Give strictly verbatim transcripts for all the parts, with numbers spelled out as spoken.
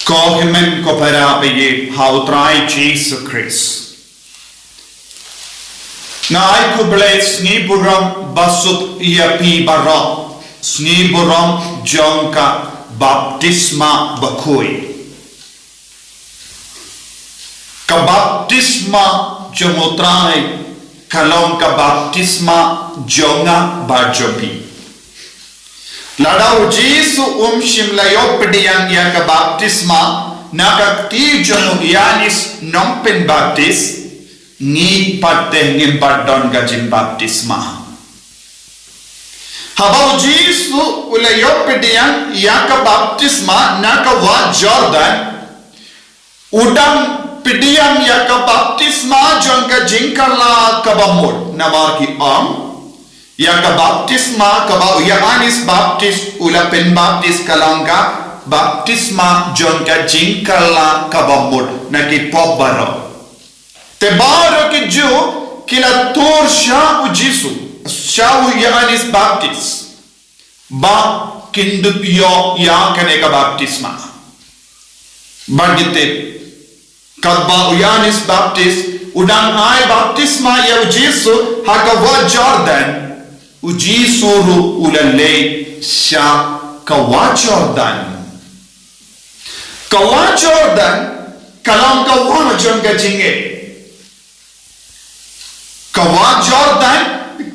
Ko hynmen ko para ba ïeit ha U Trai Jisu Khrist. Nga ai khublei sngi burom basuk ïa phi baroh, sngi burom jong ka baptisma bakhuid. Ka baptisma jong U Trai ka long ka baptisma jong nga bad jong phi. Lada U Jisu um shym la ïoh pdiang ïa ka baptisma na ka kti jong u Ïoannis Nongpynbaptis, ngi pat te ngim pat don ka jingbaptisma. Haba U Jisu u la ïoh pdiang ïa ka baptisma na ka wah Jordan, u dang pdiang ïa ka baptisma jong ka jingkylla kaba mut, namar ki ong, ïa ka baptisma kaba u Ïoannis Baptis u la pynbaptis ka long ka baptisma jong ka jingkylla kaba mut na ki pop baroh. Te baroh ki Jiw ki la tur sha U Jisu, sha u Ïoannis Baptis, ba kin dup ïoh ïa kane ka baptisma. Bad ngi tip, katba u Ïoannis Baptis u dang ai baptisma ïa U Jisu ha ka wah Jordan, U Jisu ruh u la leit sha ka wah Jordan. Ka wah Jordan ka long ka wah jong ka jingngeit. Ka wah Jordan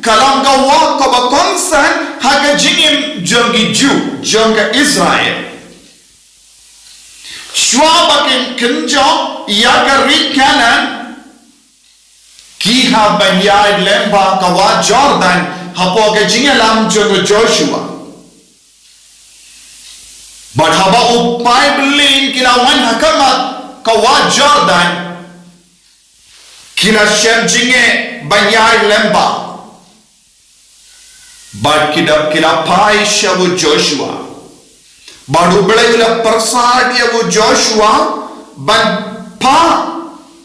ka long ka wah kaba kongsan ha ka jingim jong ki Jiw, jong ka Israel. Shuwa ba kin kynjoh ïa ka ri Kanaan, ki hap ban ïaid lyngba ka wah Jordan hapoh ka jingïalam jong u Joshua. Bad haba u paidbah ki la wan ha khmat ka wah Jordan, ki la shem jingeh ban ïaid lyngba. Bad ki da, ki la phai sha u Joshua. Bad U Blei u la pyrsad ïa u Joshua ban phah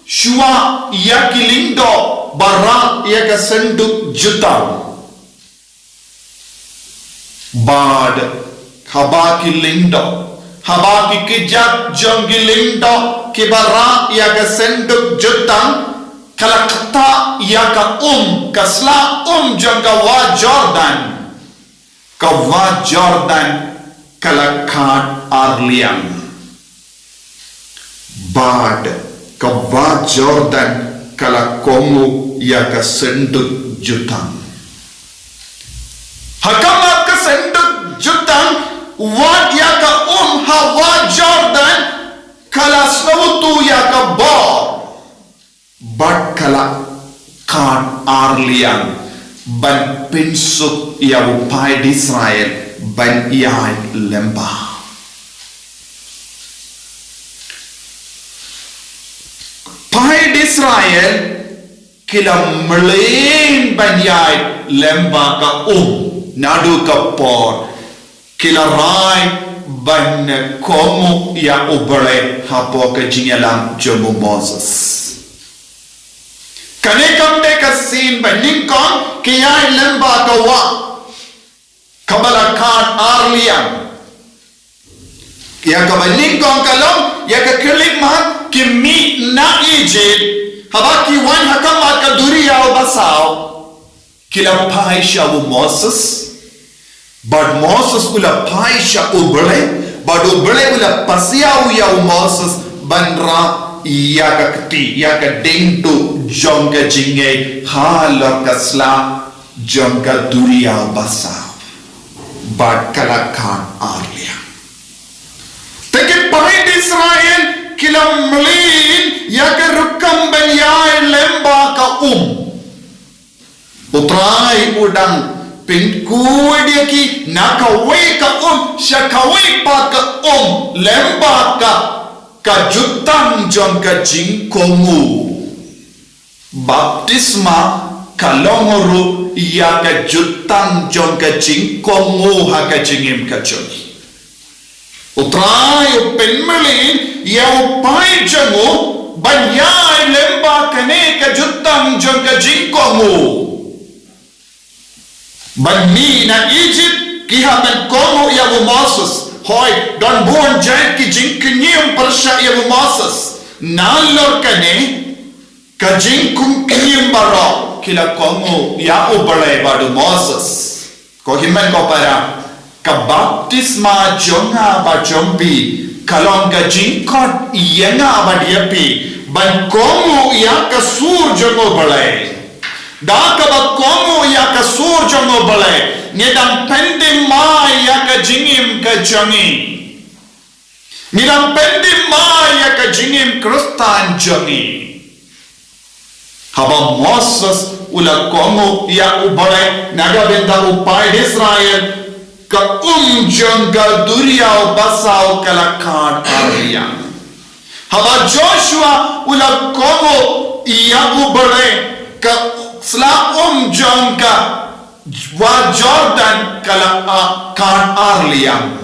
shuwa ïa ki lyngdoh ba rah ïa ka synduk jutang. Bad haba ki lyngdoh, haba ki kjat jong ki lyngdoh kiba rah ïa ka synduk jutang, ka la ktah ïa ka um, ka sla um jong ka wah Jordan. Ka wah Jordan ka la khad ar liang. Bad ka wah Jordan ka la kohnguh ïa ka synduk jutang. Ha khmat ka synduk jutang, wat ïa ka um ha wah Jordan, ka la sngewthuh ïa ka bor. Bad ka la khad ar liang ban pynsuk ïa u paid Israel ban ïaid lyngba. Paid Israel ki la mlien ban ïaid lyngba ka um naduh ka por ki la rai ban kohnguh ïa U Blei hapoh ka jingïalam jong u Moses. Kane kam dei ka sien ba nyngkong ki ïaid lyngba ka wah kaba la khad ar liang. Ïa kaba nyngkong ka long ïa ka khyllipmat ki mih na Egypt, haba ki wan ha khmat ka duriaw basaw. Ki la phai sha u Moses, bad Moses u la phai sha U Blei, bad U Blei u la pasiaw ïa u Moses ban rah ïa ka kti, ïa ka diengduh jong ka jingngeit halor ka sla jong ka duriaw basaw. Bad ka la khad ar liang. Te ki paid Israel ki la mlien ïa ka rukom ban ïaid lyngba ka um. U Trai u dang pynkhuid ïa ki na kawei ka um sha kawei pat ka um lyngba ka, ka jutang jong ka jingkohnguh. Baptisma ka long ruh ïa ka jutang jong ka jingkohnguh ha ka jingim ka jong ngi. U Trai u pynmlien ïa u paid jong u ban ïaid lyngba kane ka jutang jong ka jingkohnguh. Ban mih na Egypt ki hap ban kohnguh ïa u Moses, Hooid, don bun jait ki jingkñiem pyrshah ïa u Moses. Nalor kane, ka jingkñiem baroh ki la kohnguh ïa u Blei bad u Moses. Ko hynmen ko para, ka baptisma jong nga bad jong phi ka long ka jingkhot ïa nga bad ïa phi ban kohnguh ïa ka sur jong u Blei. Da kaba kohnguh ïa ka sur jong u Blei, ngi dang pyndem mai ïa ka jingim ka jong ngi. Ngi dang pyndem mai ïa ka jingim Khristan jong ngi. Haba Moses u la kohnguh ïa u Blei na ka bynta u paid Israel, ka um jong ka duriaw basaw ka la khad ar liang. Haba Joshua u la kohnguh ïa u Blei, ka sla um jong ka wad Jordan ka la a-, khad ar liang.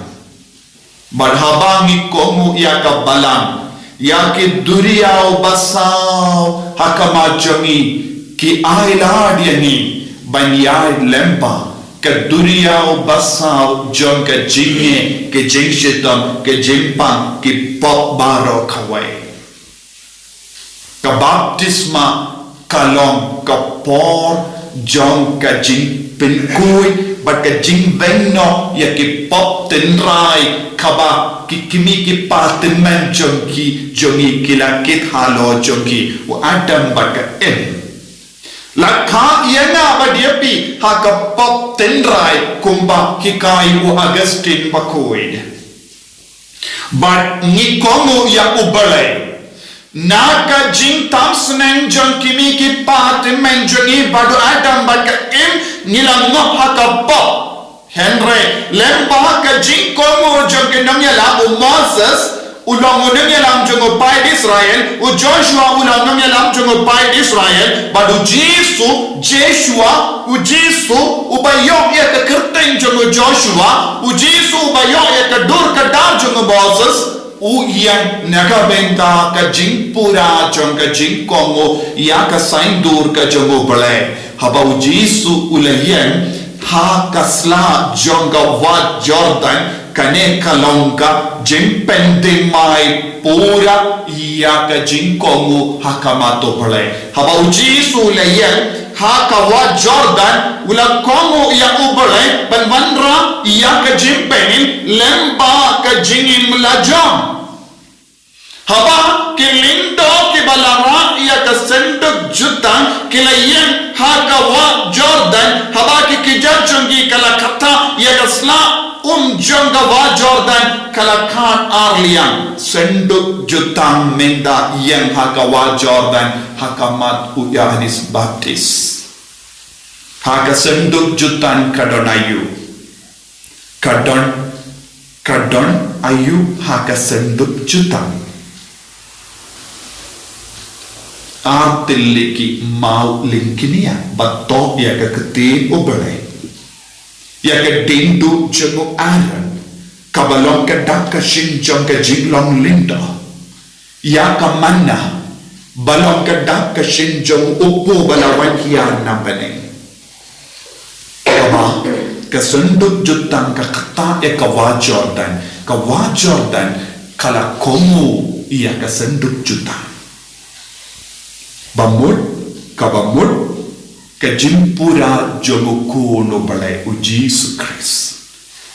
Bad haba ngi kohnguh ïa ka balang, ïa ki duriaw basaw ha khmat jong ngi, ki ailad ïa ngi ban ïaid lyngba ka duriaw basaw jong ka jingeh, ka jingshitom, ka jingpang, ki pop baroh kawei. Ka baptisma ka long ka por jong ka jingpynkhuid bad ka jingbeiñ noh ïa ki pop tynrai kaba ki kmie ki kpa tymmen jong ki, jong ngi ki la kit halor jong ki, u Adam bad ka Im. La khah ïa nga bad ïa phi ha ka pop tynrai kumba hikai u Augustine Bakhuid. Bad ngi kohnguh ïa u Blei na ka jingtam sneng jong ki kmie ki kpa tymmen jong ngi bad u Adam bad ka Im, ngi la ngoh ha ka pop. Hynrei lyngba ka jingkohnguh jong ki nongïalam, u Moses u long u nongïalam jong u paid Israel, u Joshua u long nongïalam jong u paid Israel, bad u Jisu, Jeshua, u Jisu uba ïoh ïa ka kyrteng jong u Joshua, u Jisu uba ïoh ïa ka dur ka dar jong u Moses, u ïeng na ka bynta ka jingpura jong ka jingkohnguh ïa ka saiñdur ka jong u Blei. Haba u Jisu u la ïeng ha ka sla jong ka wad Jordan, kane ka long ka jingpyndem mai pura ïa ka jingkohnguh ha khmat u Blei. Haba u Jisu u la ïeng ha ka wad Jordan, u la kohnguh ïa u Blei ban wanrah ïa ka jingpynim lyngba ka jingim la jong. Haba ki lyngdoh kiba la rah ïa ka synduk jutang ki la ïeng ha ka wad Jordan, haba ki kjat jong ki ka la ktah ïa ka sla um jong ka wad Jordan, ka la khad ar liang. Synduk jutang mynta ïeng ha ka wad Jordan ha khmat u Ïohannes Baptis. Ha ka synduk jutang ka don aïu? Ka don, ka don aïu ha ka synduk jutang? Ar tylli ki maw lyngknia ba toh ïa ka ktien u Blei, ïa ka diengduh jong u Aaron kaba long ka dak ka shin jong ka jinglong lyngdoh, ïa ka manna ba long ka dak ka shin jong u kpu ba la wan hiar na bneng. Kaba ka synduk jutang ka ktah ïa ka wad Jordan, ka wad Jordan ka la kohnguh ïa ka synduk jutang. Ba mut, kaba mut ka jingpura jong u Khun u Blei u Jisu Khrist.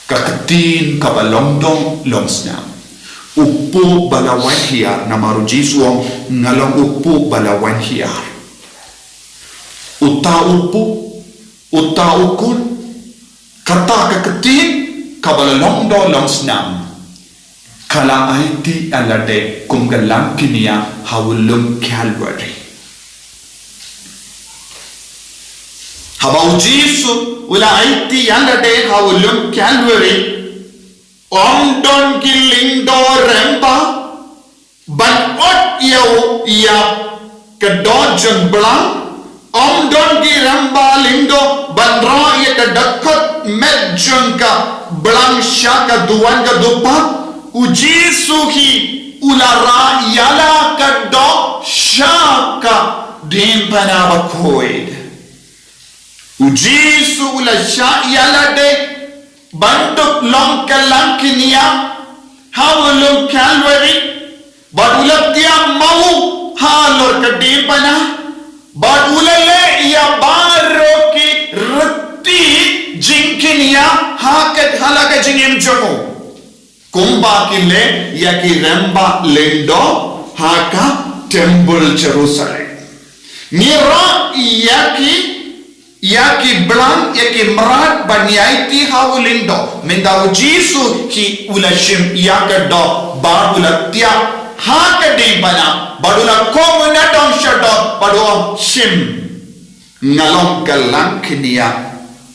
Ka ktien kaba long doh long snam. U kpu ba la wan hiar, namar u Jisu u ong, nga long u kpu ba la wan hiar. Uta u kpu, uta u khun, kata ka ktien kaba la long doh long snam, ka la aiti ïalade kum ka lyngknia ha u lum Kalbari. Haba u Jisu u la aiti ïalade ha u lum Kalbari, ym don ki lyngdoh rymba ban ot ïa u ïa ka doh jong blang, ym don ki rymba lyngdoh ban rah ïa ka dkhot met jong ka blang sha ka duwan ka dupat. U Jisu hi u la rah ïa la ka doh sha ka diengphna bakhuid. U Jisu u la shah ïalade ban dup long ka langkniah ha u lum Kalbari, bad u la tiah maw halor ka diengpana, bad u la leh ïa baroh ki riti jingkniah ha ka, ha la ka jingim jong u, kumba ki leh ïa ki rangbah lyngdoh ha ka templ Jerusalem. Ngi rah ïa ki, ïa ki blang, ïa ki mrad ban ïai ti ha u lyngdoh. Mynta u Jisu hi u la shim ïa ka doh bad u la tiah ha ka diengpana, bad u la kohnguh nadong shadoh bad u ong, shim, nga long ka langkniah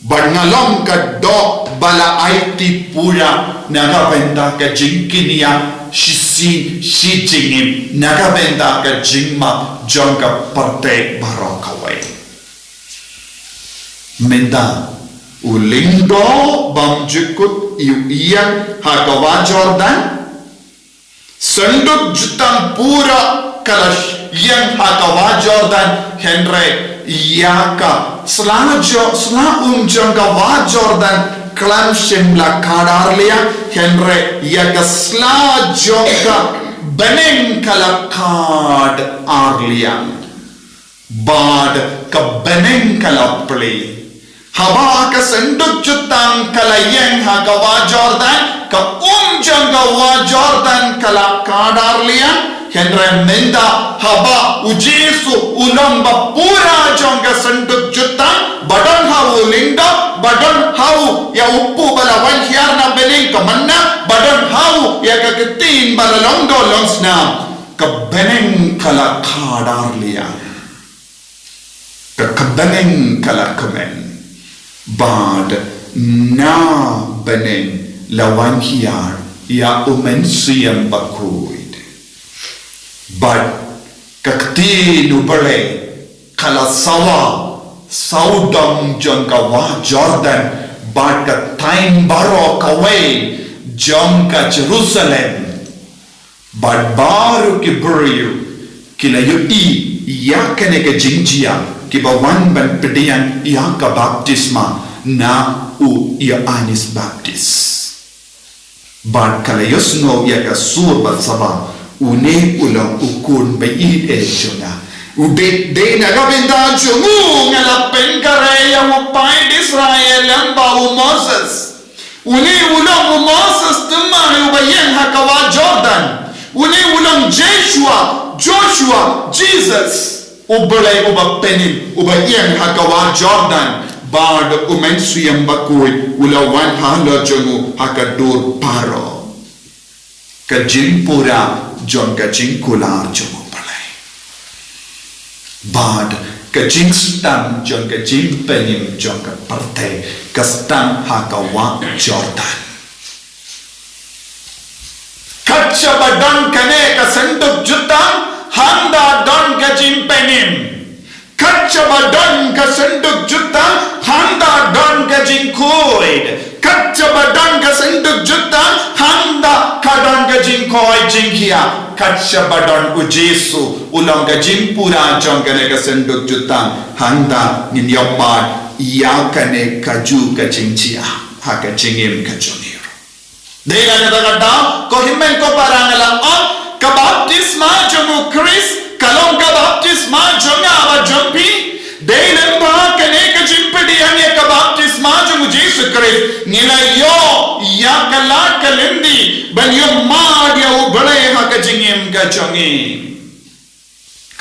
bad nga long ka doh ba la aiti pura na ka bynta ka jingkniah shisien shi jingim, na ka bynta ka jingmap jong ka pyrthei baroh kawei. Mynta u lyngdoh bymjukut u ïeng ha ka wah Jordan. Synduk jutang pura ka la ïeng ha ka wah Jordan, hynrei ïa ka sla jo-, sla um jong ka wah Jordan khlem shym la khad ar liang, hynrei ïa ka sla jong ka bneng ka la khad ar liang. Bad ka bneng ka la plie. Haba ka synduk jutang ka la ïeng ha ka wah Jordan, ka um jong ka wah Jordan ka la khad ar liang, hynrei mynta haba u Jisu u long ba pura jong ka synduk jutang, ba don ha u lyngdoh, ba don ha u ïa u kpu ba la wan hiar na bneng ka manna, ba don ha u ïa ka ktien ba la long doh long snam, ka bneng ka la khad ar liang. Ka, ka bneng ka la kmen. Bad na bneng la wan hiar ïa u Mynsiem Bakhuid. Bad ka ktien U Blei ka la sawa sawdong jong ka wah Jordan bad ka thaiñ baroh kawei jong ka Jerusalem. Bad baroh ki briew ki la ïohi ïa kane ka jingjia, kiba wan ban pdiang ïa ka baptisma na u Ïoannis Baptis. Bad ka la ïohsngew ïa ka sur ba sawa, une u long u khun ba ïeit jong nga. U dei, dei na ka bynta jong u nga la pynkhreh ïa u paid Israel lyngba u Moses. Une u long u Moses tymmen uba ïeng ha ka wah Jordan. Une u long Jeshua, Joshua, Jesus. U Blei uba pynim, uba ïeng ha ka wah Jordan. Bad u Mynsiem Bakhuid u la wan halor jong u ha ka dur baroh. Ka jingpura jong ka jingkular jong U Blei. Bad ka jingsdang jong ka jingpynim jong ka pyrthei ka sdang ha ka wah Jordan. Kat shaba don kane ka synduk jutang, hangta don ka jingpynim. Kat shaba don ka synduk jutang, hangta don ka jingkhuid. Kat shaba don ka synduk jutang, hangta ka don ka jingkhuid jingkhiah. Kat shaba don U Jisu, u long ka jingpura jong kane ka synduk jutang, hangta ngin ïoh pat ïa kane kajuh ka jingjia ha ka jingim ka jong ngi. Dei na kata ka daw, ko hynmen ko para, nga la ong, ka baptisma jong U Khrist ka long ka baptisma jong nga bad jong phi. Dei lyngba kane ka jingpdiang ïa ka baptisma jong U Jisu Khrist ngi la ïoh ïa ka lad ka lynti ban ïoh mad ïa U Blei ha ka jingim ka jong ngi.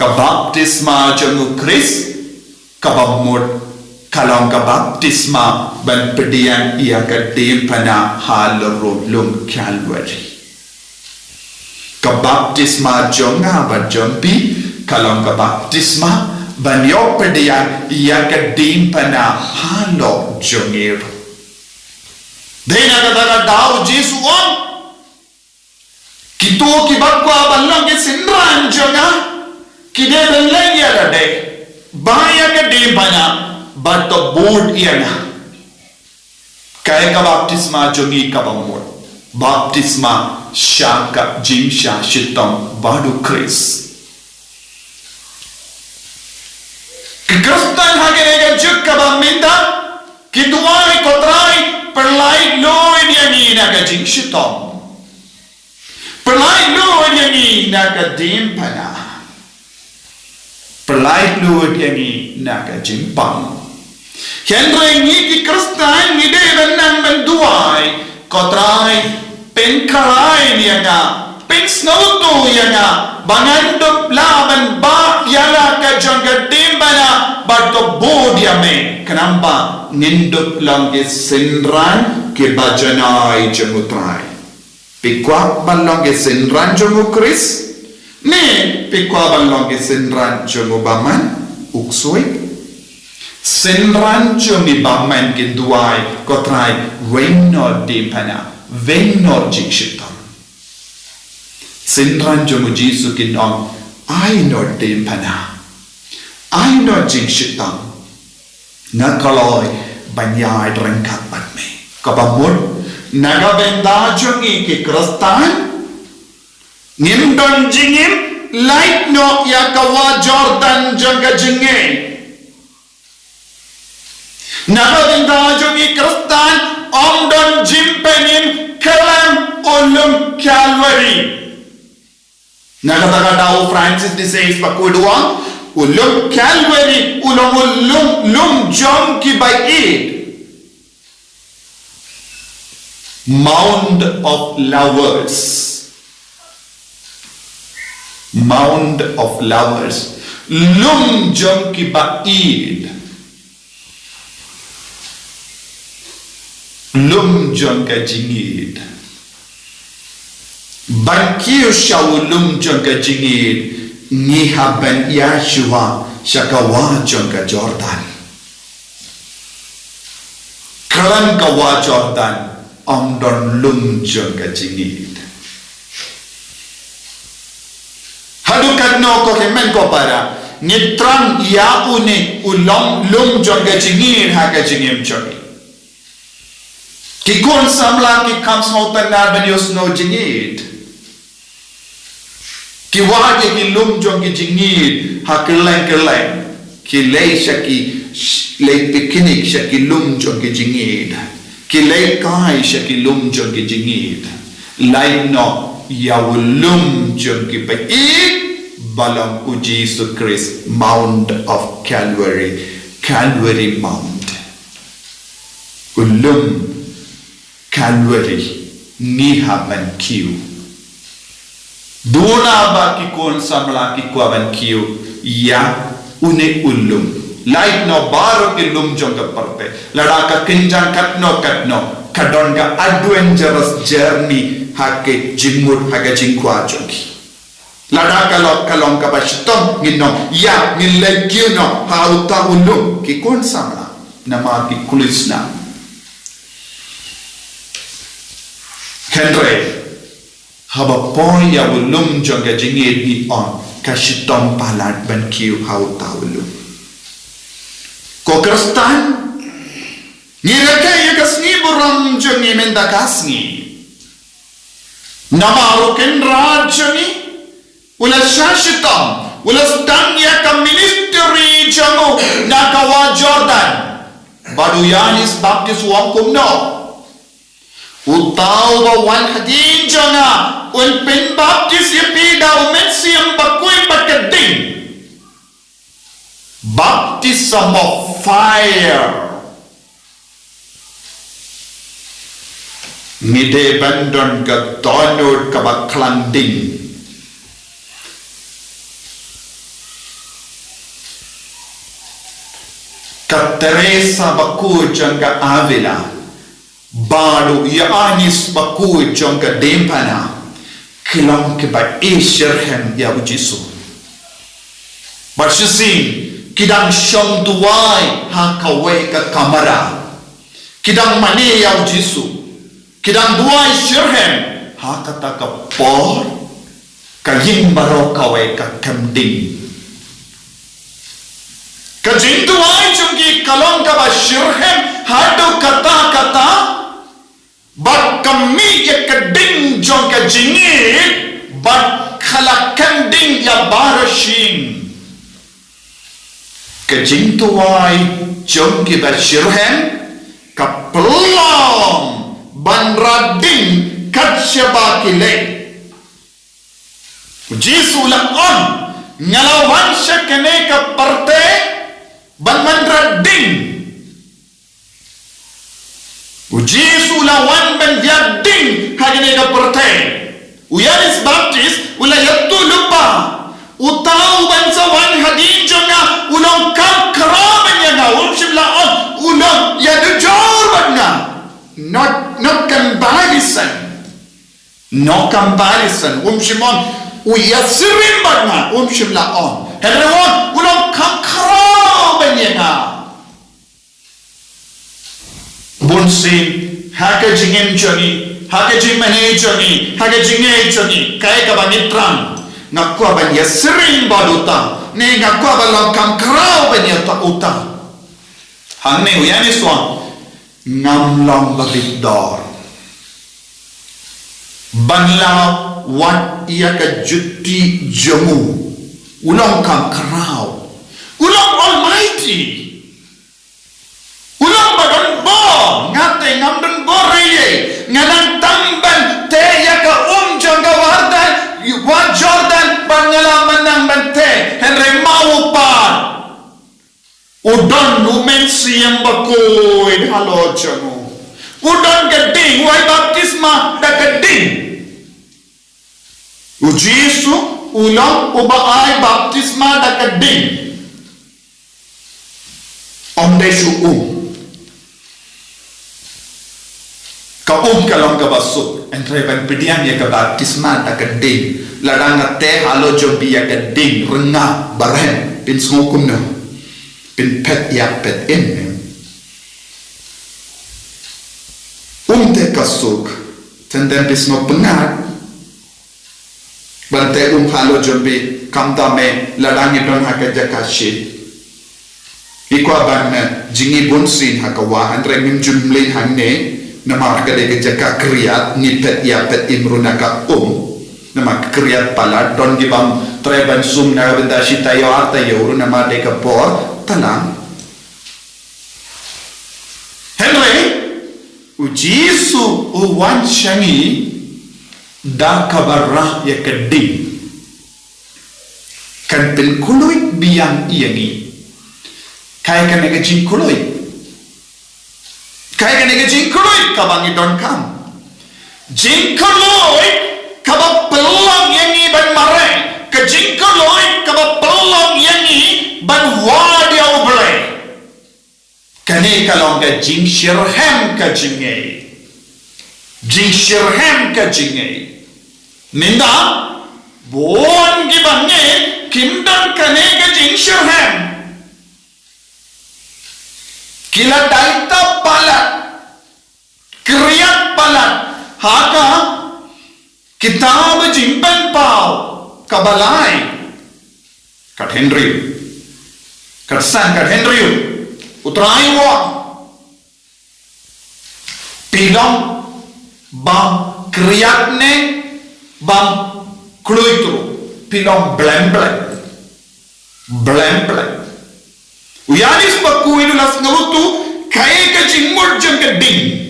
Ka baptisma jong U Khrist kaba mut ka long ka baptisma ban pdiang ïa ka diengphna halor u lum Kalbari. Ka baptisma jong nga bad jong phi ka long ka baptisma ban ïoh pdiang ïa ka diengphna halor jong ngi ruh. Dei na kata ka daw U Jisu u ong, kito kiba kwah ban long ki synran jong nga, ki dei ban leh ïa lade, ba ïa ka diengphna, bad to bud ïa nga. Kaei ka baptisma jong ngi kaba mut? Baptisma sha ka jingshah shitom bad U Khrist. Ki Khristan ha kane ka juk kaba mynta ki duwai, ko Trai, pynlait ka jingshitom. Pynlait lut ïa ngi na ka diengphna. Pynlait lut ïa ngi na ka jingpang. Hynrei ngi ki Khristan ngi dei ban nang ban duwai, Ko Trai, pynkhlaiñ ïa nga, pynsngewthuh ïa nga, ba ngan dup lah ban bah ïa la ka jong ka diengphna, bad to bud ïa me, khnang ba ngin dup long ki synran kiba janai jong U Trai. Phi kwah ban long ki synran jong U Khrist? Ne phi kwah ban long ki synran jong u bymman, u ksuid? Synran jong i bymman kin duwai, Ko Trai, weng noh diengphna, weng noh jingshitom. Synran jong U Jisu kin ong, ai noh diengphna, ai noh jingshitom. Nga kloi ban ïaid ryngkat bad me. Kaba mut, na ka bynta jong ngi ki Khristan, ngim don jingim lait noh ïa ka wah Jordan jong ka jingngeit. Na ka bynta jong ngi Khristan, ym don jingpynim khlem u lum Calvary. Na kata ka daw u Francis de Sales bakhuid u ong, u lum Calvary u long u lum, lum jong kiba ïeit. Mount of Lovers. Mount of Lovers. Lum jong kiba ïeit. Lum jong ka jingïeit. Ban kiew sha u lum jong ka jingïeit, ngi hap ban ïa shuwa sha ka wah jong ka Jordan. Khlem ka wah Jordan, ym don lum jong ka jingïeit. Haduh katno ko hynmen ko para, ngi thrang ïa une u long lum jong ka jingïeit ha ka jingim jong ngi. Ki khun samla ki kham sngewtynnad ban ïohsngew jingïeit. Ki wad ïa ki lum jong ki jingïeit ha kylleng kylleng. Ki leit sha ki, leit picnic sha ki lum jong ki jingïeit. Ki leit kai sha ki lum jong ki jingïeit. Lait noh ïa u lum jong kiba ïeit, ba long U Jisu Khrist, Mount of Calvary, Calvary Mount. U lum Calvary, ngi hap ban kiew. Duna ba ki khun samla ki kwah ban kiew ïa une u lum. Lait noh baroh ki lum jong ka pyrthei. Lada ka kynjang katno katno, ka don ka adventurous journey ha ka jingmut, ha ka jingkwah jong ki. Lada ka long, ka long kaba shitom, ngin ong, ïa, ngin leit kiew noh ha uta u lum, ki khun samla, namar ki khlem sngewthuh. Hynrei haba poi ïa u lum jong ka jingïeit, ngi ong, ka shitom palat ban kiew ha uta u lum. Ko Khristan, ngi rakhe ïa ka sngi burom jong ngi mynta ka sngi. Namar u Kynrad jong ngi u la shah shitom, u la sdang ïa ka ministry jong u na ka wah Jordan. Bad u Ïoannis Baptist u ong kumno? Uta uba wan hadien jong nga un pynbaptis ïa phi da u Mynsiem Bakhuid bad ka ding. Baptism of fire. Ngi dei ban don ka dohnud kaba khlaiñ ding. Ka Teresa bakhuid jong ka Avila bad u Ïoannis bakhuid jong ka diengphna, ki long kiba ïeit shitrhem ïa u Jisu. Bad shisien ki dang shong duwai ha kawei ka kamra. Ki dang mane ïa u Jisu. Ki dang duwai shitrhem ha kata ka por. Ka ïing baroh kawei ka kem ding. Ka jingduwai jong ki ka long kaba shitrhem haduh katta katta. Bad ka mih ïa ka ding jong ka jingïeit, bad ka la kem ding ïa baroh shi ïing. Ka jingduwai jong kiba shitrhem ka pynlong ban rat ding shaba ki leh. U Jisu u la ong, nga la wan sha kane ka pyrthei ban wanrah ding. U Jisu u la wan ban ïa ding ha kane ka pyrthei. U Ïoannis Baptist u la ïathuh lypa. Uta uban sa wan hadien jong nga u long kham khraw ban ïa nga, um shym la ong u long ïa dujor bad nga. Not, not comparison. No comparison, um shym ong u ïa sirim bad nga, um shym la ong. Hynrei u ong u long kham khraw ban ïa nga. Bun sien ha ka jingim jong ngi, ha ka jingmane jong ngi, ha ka jingngeit jong ngi, kaei kaba ngi thrang, nga kwah ban ïa sirim bad uta, ne nga kwah ban long kham khraw ban ïa uta. Hangne u Ïoannis u ong, ngam long ba bit dor ban la wad ïa ka juti jong u. U long kham khraw. U long Almighty. U long ba don bor. Nga te ngam don bor ei ei. Nga nang tang ban teh ïa ka um jong ka Jordan, Wad Jordan, bad nga la nang ban teh. Hynrei ma u pat u don u Mynsiem Bakhuid halor jong u. U don ka ding, u ai baptisma da ka ding. U Jisu u long uba ai baptisma da ka ding. Ym dei shu um. Ka um ka long kaba suk, hynrei ban pdiang ïa ka baptisma da ka ding. Lada nga teh halor jong phi ïa ka ding, rngap, ba rem, phin sngew kumno? Phin phet ïap phet im. Um te ka suk, teng teng phi sngew pyngngad. Ban teh um halor jong phi, khamtam eh lada ngi don ha ka jaka shit. Ngi kwah ban, eh, jngi bun sien ha ka wah, hynrei ngim ju mlien hangne, namar ka dei ka jaka khriat, ngi phet ïap phet im ruh na ka um. Namar ka khriat palat, don ki bym treh ban sum na ka bynta shi taïew ar taïew ruh namar dei ka por tlang. Hynrei u Jisu u wan sha ngi da kaba rah ïa ka ding. Kan pynkhluit biang ïa ngi. Kaei kane ka jingkhluit? Kaei kane ka jingkhluit kaba ngi donkam? Jingkhluit kaba pynlong ïa ngi ban mareh. Ka jingkhluit kaba pynlong ïa ngi ban wad ïa U Blei. Kane ka long ka jingshitrhem ka jingngeit. Jingshitrhem ka jingngeit. Mynta, bun kiba ngeit kim don kane ka jingshitrhem. Ki la dei ta palat, khriat palat ha ka Kitab Jingpynpaw kaba lai. Kat hynriew. Kat san, kat hynriew. U Trai u ong, phi long bym khriat ne bym khluit ruh. Phi long blem blem. Blem blem. U Ïoannis Bakhuid u la sngewthuh kaei ka jingmut jong ka ding.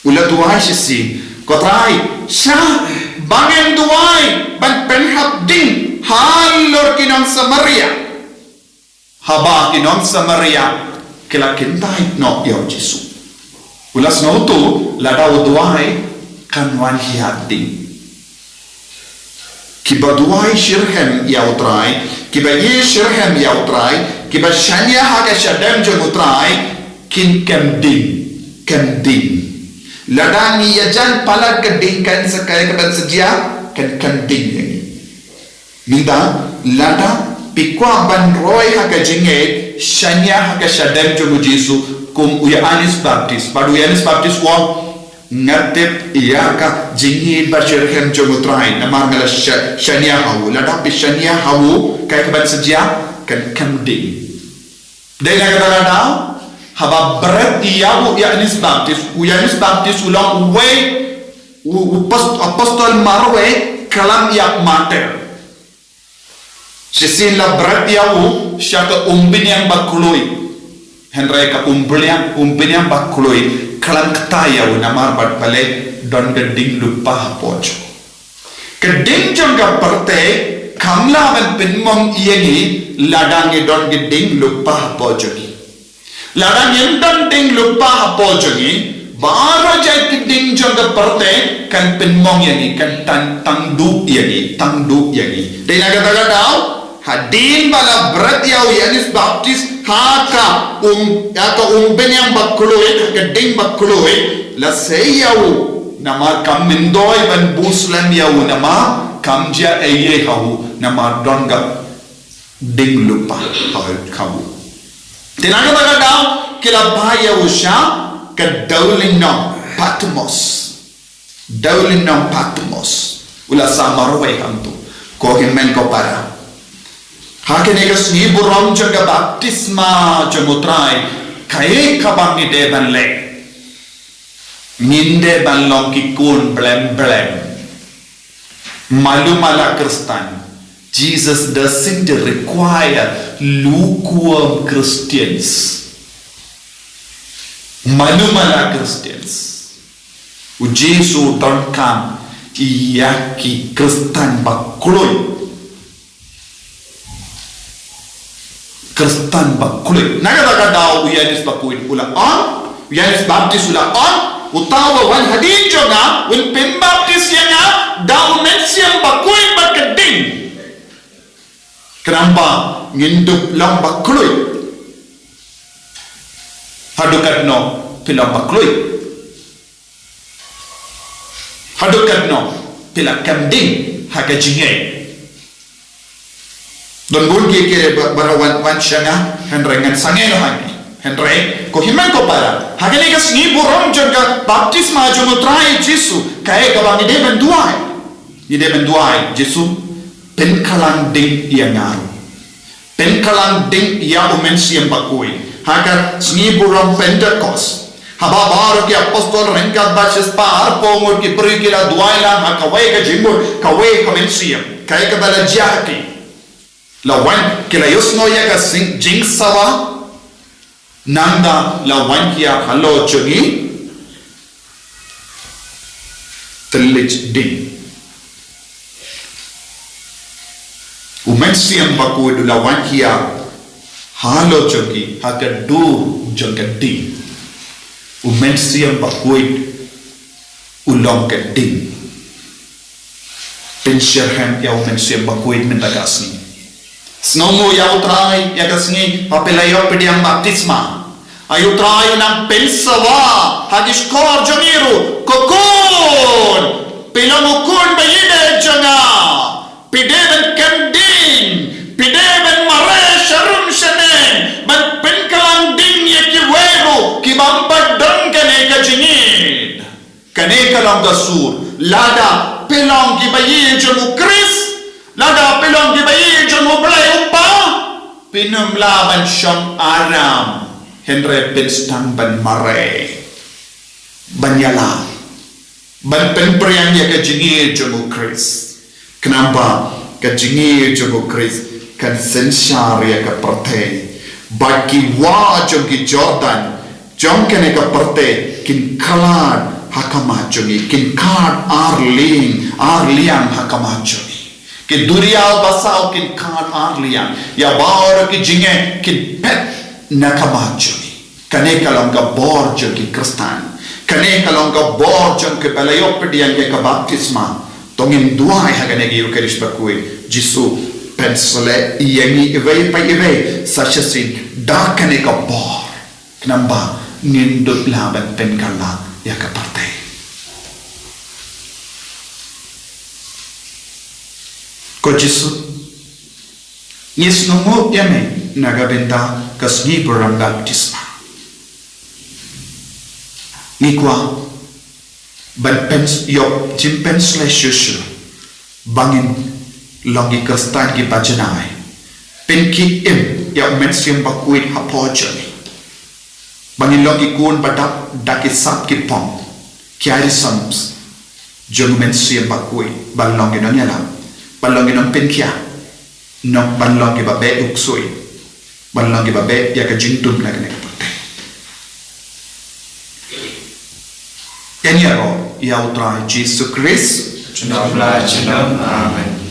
U la duwai shisien, ko Trai, shah ba ngan duwai ban pynhap ding halor ki nong Samaria. Haba ki nong Samaria ki la kyntait noh ïa u Jisu. U la sngewthuh lada u duwai kan wan hiar ding. Kiba duwai shitrhem ïa u Trai, kiba ïeit shitrhem ïa u Trai, kiba shaniah ha ka shadem jong u Trai, kin kem ding, kem ding. Lada ngi ïajan palat ka ding kan sa kaei kaban sa jia, kan kem ding ïa ngi. Mynta, lada phi kwah ban roi ha ka jingngeit, shaniah ha ka shadem jong u Jisu, kum u Ïoannis Baptist. Bad u Ïoannis Baptist u ong, nga tip ïa ka jingngeit ba shitrhem jong u Trai, namar nga la sha-, shaniah ha u. Lada phi shaniah ha u, kaei kaban sa jia, kan kem ding. Dei na kata ka daw, haba bret ïa u Ïoannis Baptist, u Ïoannis Baptist u long uwei u, u post-, apostol marwei khlem ïa martyr. Shisien la bret ïa u sha ka umbniang ba kloi. Hynrei ka umbniang, umbniang ba kloi, khlem kata ïa u namar ba balei, don ka ding lypa hapoh jong u. Ka ding jong ka pyrthei, kam lah ban pynmong ïa ngi, lada ngi don ka ding lypa hapoh jong ngi. Lada ngim don ding lypa hapoh jong ngi, baroh jait ki ding jong ka pyrthei, kan pynmong ïa ngi, kan tang, tang duh ïa ngi, tang duh ïa ngi. Dei na kata ka daw, hadien ba la bret ïa u Ïoannis Baptist, ha ka um, ha ka umbniang ba kloi, ha ka ding ba kloi, la sei ïa u, namar kam myntoi ban bud slem ïa u, namar kam jia ei ei ha u, namar don ka ding lypa ha u. Te na kata ka daw, ki la phah ïa u sha ka dewlynnong Patmos. Dewlynnong Patmos. U la sah marwei hangto. Ko hynmen ko para, ha kane ka sngi burom jong ka baptisma jong u Trai, kaei kaba ngi dei ban leh? Ngin dei ban long ki khun blem blem. Malu mala Khristan. Jesus doesn't require lukewarm Christians. Malu mala Christians. U Jisu u donkam ïa ki Khristan ba kloi. Khristan ba kloi. Na kata ka daw u Ïoannis Bakhuid u la ong, u Ïoannis Baptist u la ong, uta uba wan hadien jong nga, un pynbaptis ïa nga da u Mynsiem Bakhuid bad ka ding. Khnang ba ngin dup long ba kloi. Haduh katno phi long ba kloi? Haduh katno phi la kem ding ha ka jingngeit? Don bun ki kire ba, ba wan, wan sha nga, hynrei ngan sangeh noh hangne. Hynrei, ko hynmen ko para, ha kane ka sngi burom jong ka baptisma jong u Trai Jisu, kaei kaba ngi dei ban duwai? Ngi dei ban duwai, Jisu, pynkylla ding ïa nga ruh. Pynkylla ding ïa u Mynsiem Bakhuid. Ha ka sngi burom Pentekost, haba baroh ki apostol ryngkat bad shispah arphew ngut ki briew ki la duwai lang ha kawei ka jingmut, kawei ka mynsiem. Kaei kaba la jia ha ki? La wan, ki la ïohsngew ïa ka sing, jingsawa, nangta la wan ïa halor jong ngi, thylliej ding. U Mynsiem Bakhuid u la wan ïa halor jong ngi ha ka dur jong ka ding. U Mynsiem Bakhuid u long ka ding. Pynshitrhem ïa u Mynsiem Bakhuid mynta ka sngi. Sngewnguh ïa u Trai ïa ka sngi ba phi la ïoh pdiang baptisma. Ai u Trai u nang pynsawa ha ki shkor jong ngi ruh, ko khun, phi long u khun ba ïeit jong nga. Phi dei ban kem ding, phi dei ban mareh sharum shaneng, ban pynkylla ding ïa kiwei ruh kiba ym pat don kane ka jingngeit. Kane ka long ka sur, lada phi long kiba ïeit jong u Khrist, lada phi long kiba ïeit jong u Blei u Kpa, phin ym lah ban shong aram, hynrei phin sdang ban mareh, ban ïalam, ban pynpriang ïa ka jingngeit jong u Khrist. Khnang ba ka jingngeit jong u Khrist kan synshar ïa ka pyrthei. Bad ki wah jong ki Jordan jong kane ka pyrthei kin khlad ha khmat jong ngi, kin khlad ar liang, ar liang ha khmat jong ngi. Ki duriaw basaw kin khlad ar liang, ïa baroh ki jingeh kin phet na khmat jong ngi. Kane ka long ka bor jong ki Khristan. Kane ka long ka bor jong kiba la ïoh pdiang ïa ka baptisma. To ngin duwai ha kane ka Ïukharist bakhuid, Jisu, pynshlei ïa ngi iwei pa iwei sa shisien da kane ka bor. Khnang ba ngin dup lah ban pynkylla ïa ka pyrthei. Ko Jisu, ngi sngewnguh ïa me na ka bynta ka sngi burom baptisma. Ngi kwah ban pyn-, ïoh jingpynshlei shuh shuh ba ngin long ki Khristan kiba janai. Pynkhie im ïa u Mynsiem Bakhuid hapoh jong ngi. Ba ngin long ki khun ba dap da ki sap ki pom, ki arisam jong u Mynsiem Bakhuid, ban long ki nongïalam, ban long ki nongpynkhiah, nong, ban long kiba beh u ksuid, ban long kiba beh ïa ka jingdum na kane ka pyrthei. Kane ruh ïa U Trai Jisu Khrist. Amen.